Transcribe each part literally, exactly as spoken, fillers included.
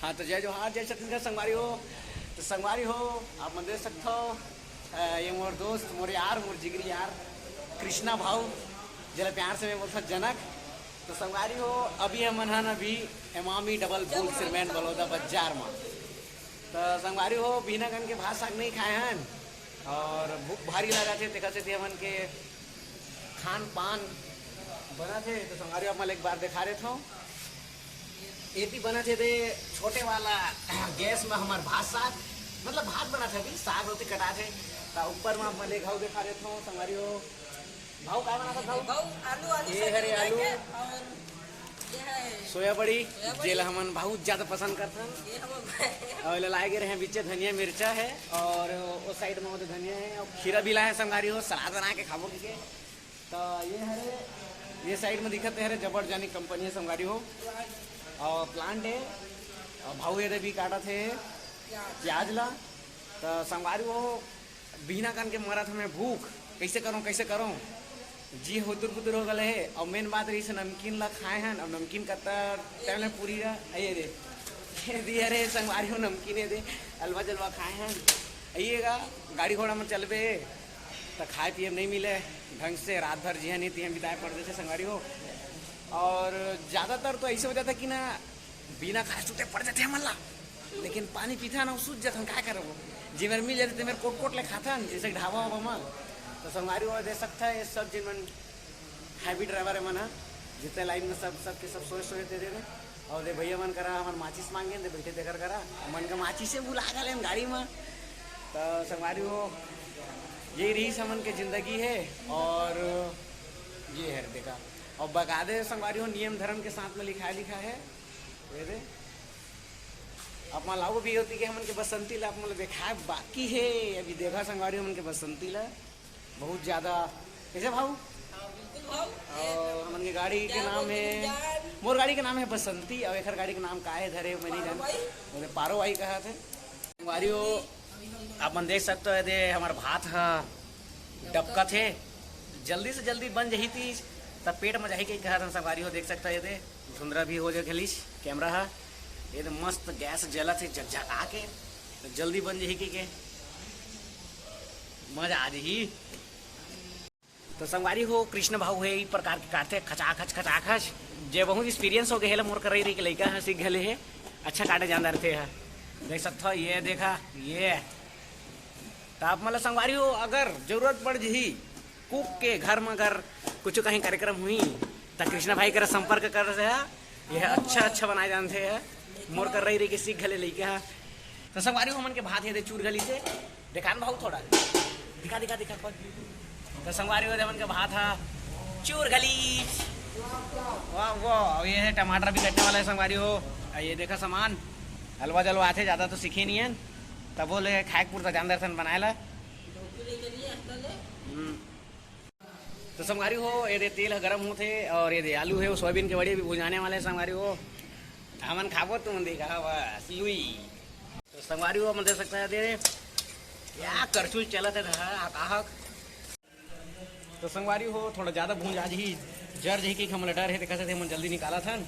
हाँ, तो जय जोहार, जय छत्तीसगढ़ संगवारी हो। तो संगवारी हो, आप मन देख सकथो, अ, ये मोर दोस्त, मोर यार, मोर जिगरी यार कृष्णा भाऊ, जेला प्यार से मैं बोलथों जनक। तो संगवारी हो, अभी हमन हन अभी एमामी डबल बुल सिरमैन बलौदा बाजार म। तो संगवारी हो, बिना कन के भात साग नहीं खाए हन और भूख भारी लगा थे, तेकर सेती हमन के खान पान बना थे। तो संगवारी हो, आप मन ल एक बार देखा देथों। एती बनत हे दे छोटे वाला गैस में हमर भात साग, मतलब भात बनत हे, अभी साग रोटी कटात हे। त ऊपर में मैं ले घाव देखा देथों संगवारी हो। भाव का बनात हे भाव? भाव आलू, आलू ये सब्जी हरे बनाए आलू। के और ये है सोया बड़ी, सोया बड़ी। जेला हमन बहुत ज्यादा पसंद करथन। ये हम और एला लाए गे रहे बीचे धनिया मिर्चा है और ओ साइड में वो धनिया है और खीरा भी लाए हैं संगवारी हो, सलाद बना के खाबो के। तो ये हरे, ये साइड में दिखत हरे जबर जानी कंपनी है संगवारी हो, और प्लांट है, और भाऊ ये भी काटत हे प्याज ला। तो संगवारी हो, बिहना कान के मरत हमें भूख, कैसे करूँ, कैसे करूँ, जी हुतुर पुतुर हो गले है। और मेन बात रही से नमकीन ला खाए हन, अब नमकीन कत्ता टाइम ले पूरी रहा, ये दे, ये दिया रे संगवारी हो नमकीन, ये दे, अलवा जलवा खाए हन। आइएगा, गाड़ी घोड़ा में चलबे त खाए पिए में नहीं मिले ढंग से, रात भर जिहा नहीं तिहा बिताए पड़ जाते संगवारी हो। और ज़्यादातर तो ऐसे हो जाता कि ना, बिना खाए सुते पड़ जाते हमन ला, लेकिन पानी पीथा ना, सूझ जाथन, काय करबो? जे मेर मिल जाते, ते मेर कोट कोट ले खाथन, जैसे ढाबा वाबा में। तो संगवारी हो, दे सकता है ये सब जिन मन हैवी ड्राइवर है मन ह, जितने लाइन में सब, सबके सब सोए सोए दे देवे। और दे भैया मन करा हमन माचिस मांगे, दे बैठे तेकर करा, मन का माचिस से बुला गले गाड़ी में। तो संगवारी हो, यही रही हमन के जिंदगी है। और ये है देखा, और बकायदे संगवारी हो, नियम धर्म के साथ में लिखा लिखा है। ये दे, आप मन लाओ भी होती कि हमन के बसंती ला आप मन ला देखाए बाकी है। अभी देखा संगवारी हो, हमन के बसंती ला बहुत ज्यादा, कैसे भाऊ? हाँ, बिल्कुल भाऊ। और हमन के गाड़ी के क्या नाम बोलते है, हैं यार? मोर गाड़ी के नाम है बसंती, और एकर गाड़ी के नाम का है धरे, मैं नहीं पारो जान। भाई? बोले पारो भाई कहा थे। संगवारी हो, आप मन देख सकते हो, ये दे हमर भात ह डबकत हे, जल्दी से जल्दी बन जही तीस, तब पेट में जाही कही कहत हन संगवारी हो। देख सकते हो, ये दे धुंधरा भी हो जाए घलीस कैमरा ह, ये दे मस्त गैस जलत हे झकझका के, तो जल्दी बन जही कही के मजा आ जही। तो संगवारी हो, कृष्ण भाऊ हे, ई प्रकार के काटथे, खचाखच, खचाखच। जे बहुत एक्सपीरियंस हो गए हे, मोर करई रही के लइका ह, सीख घले हे, अच्छा काटे जानदार थे ह। देख सकत हो, ये देखा, ये। तो आप मतलब संगवारी हो, अगर जरूरत पड़ जही कुक के घर में, अगर कुछ कहीं कार्यक्रम हुई, तो कृष्णा भाई करा संपर्क कर रहे हैं। ये अच्छा, अच्छा बनाए जानते हैं, मोर करई रही के सीख घले लइका ह। तो संगवारी हो, हमन के भात हे दे चूर घली से, देखा न भाऊ थोड़ा, दिखा, दिखा, दिखा, कौन? तो संगवारी हो, हमन के भात हा चूर घली। वाह, वाह, अब ये है टमाटर भी कटने वाला है संगवारी हो। आ, ये देखा सामान, हलवा जलवा आथे, ज्यादा तो सीखे नहीं है, तबो ले खाए के पुरता जानदार सन बनाए ला। हम्म। तो संगवारी हो, ये दे तेल ह गरम होथे और ये दे आलू है, वो सोयाबीन के बड़ी भी भुजाने वाले हैं संगवारी हो। हमन खाबो, तुमन देखा, बस लुई। तो संगवारी हो, हमन देख सकते हैं, दे क्या करछुल चलत है, धरा, आकाहक। तो संगवारी हो, थोड़ा ज्यादा भूंज आ जही, जर जही के हमला डर है, देखा से हमन जल्दी निकाला थन।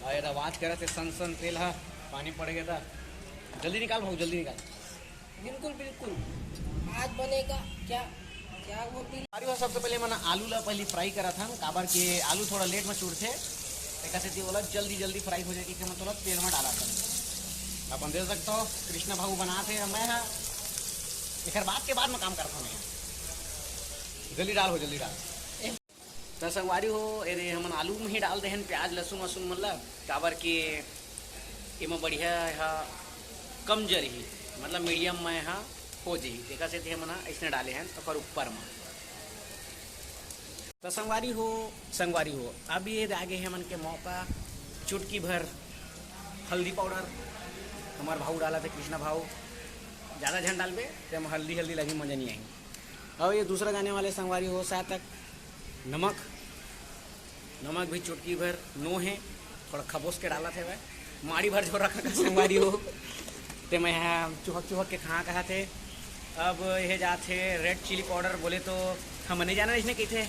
और ये आवाज करत है सन सन तेल हा, पानी पड़ गया था। जल्दी निकाल भाऊ, जल्दी निकाल। बिल्कुल, बिल्कुल। आज बनेगा क्या, क्या वो भी। अरे, वो सबसे पहले मन आलू ला पहले फ्राई करा था, काबर के आलू थोड़ा लेट में चुरथे, तेकर सेती ओला जल्दी, जल्दी फ्राई हो जाए, कि हम थोड़ा तेल में डाला था। अपन देख सकते हो, कृष्णा भाऊ बनात हे, मैं हा एकर बाद के बाद में काम करता हूँ मैं। जल्दी डाल हो, जल्दी डाल। त संगवारी हो, एदे हमन आलू में ही डाल देहन प्याज, लहसुन वसुन मन ल, काबर के एमा बढ़िया ह कम जरही, मतलब मीडियम में ह हो जही, तेकर सेती हमन ह अइसने डाले हन ओकर ऊपर म। त संगवारी हो, संगवारी हो, अब ये आगे हे हमन के मौका, चुटकी भर हल्दी पाउडर, हमर भाऊ डालत हे, कृष्णा भाऊ, ज़्यादा झन डालबे, ते हम हल्दी, हल्दी लगी, मजा नहीं आही। और ये दूसरा जाने वाले संगवारी हो, शायद तक नमक, नमक भी चुटकी भर नो है, थोड़ा खबोस के डालत हे वह, माड़ी भर जो रखा का संगवारी हो, ते मैं हा चुहक चुहक के खा कहा थे। अब ये जात हे रेड चिली पाउडर, बोले तो हम नहीं जाना इसने कही थे,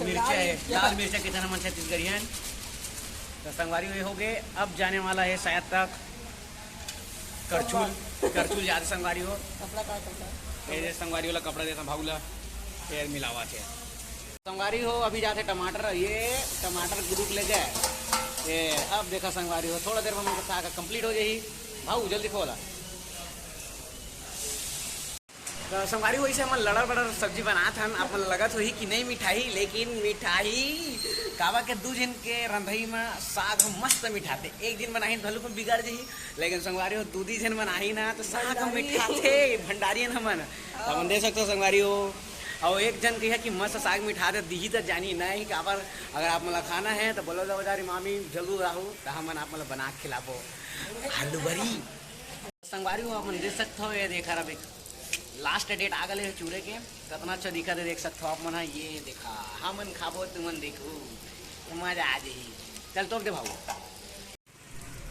मिर्चा है, लाल मिर्चा कही थे हमन छत्तीसगढ़ियन। तो संगवारी ये हो गए, अब जाने वाला है शायद तक करछुल, करछुल जाथे संगवारी हो। कपड़ा का कपड़ा? ये संगवारी वाला कपड़ा देता भाऊ ला, फिर मिलावा थे। संगवारी हो, अभी जाथे टमाटर, ये टमाटर गुरुक ले गए। ये अब देखा संगवारी हो, थोड़ा देर में हमन के साग complete हो जाही। भाऊ जल्दी खोला। तो संगवारी हो, इसे हमन लड़र बड़र सब्जी बनात हन। आप मन लगत होही कि नहीं मिठाही, लेकिन मिठाही काबर के दू झन के रंधई में साग ह मस्त मिठाथे। एक दिन बनाही भलुक बिगड़ जाही, लेकिन संगवारी हो, दू दी झन मन आही ना, तो साग ह भंडारी। मिठाथे, भंडारियन हमन। तो हमन दे सकथो संगवारी हो। अउ एक झन कहिया कि मस्त साग मिठाथे, दिही त जानी नहीं काबर। अगर आप मन ला खाना है तो बोलो दो हजार मामी जरूर आहू, तो हमन आप मन ला बना के खिलाबो आलू बरी। संगवारी हो, आप मन दे सकथो, ये देखा रहा last date आ गले हे चूरे के, कतना अच्छा दिखत हे, देख सकथो आप मन ह। ये देखा, हमन खाबो, तुमन देखू, मजा आ जाही। चल तोप दे भाऊ।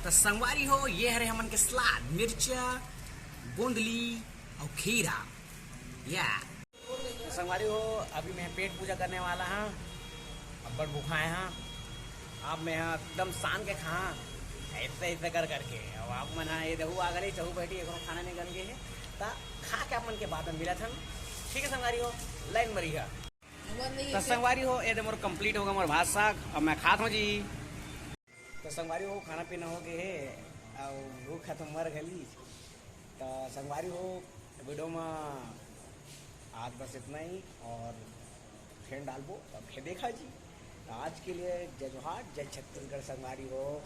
त संगवारी हो, ये हरे हमन के सलाद, मिर्चा, गोंदली अउ खीरा। या। त संगवारी हो, अभी मैं पेट पूजा करने वाला हूँ। अब्बड़ भूखाए हूँ। अब मैं ह एकदम शान के खा, ऐसे ऐसे कर करके। अब आप मन ह ये देखू आ गले, चहु बैठी, एको खाना नहीं गल गए है। त खा के आप मन के बाद में मिलत हन। ठीक है संगवारी हो, लाइन में रहिया। त संगवारी हो, ये दे मोर complete होगा मोर भात साग। अब मैं खात हूँ जी। तो संगवारी हो, खाना पीना हो गए है, और भूख खत्म मर गली। तो संगवारी हो, वीडियो में आज बस इतना ही, और फिर डालबो, तब फिर देखा जी। तो आज के लिए जय जोहार, जय छत्तीसगढ़ संगवारी हो।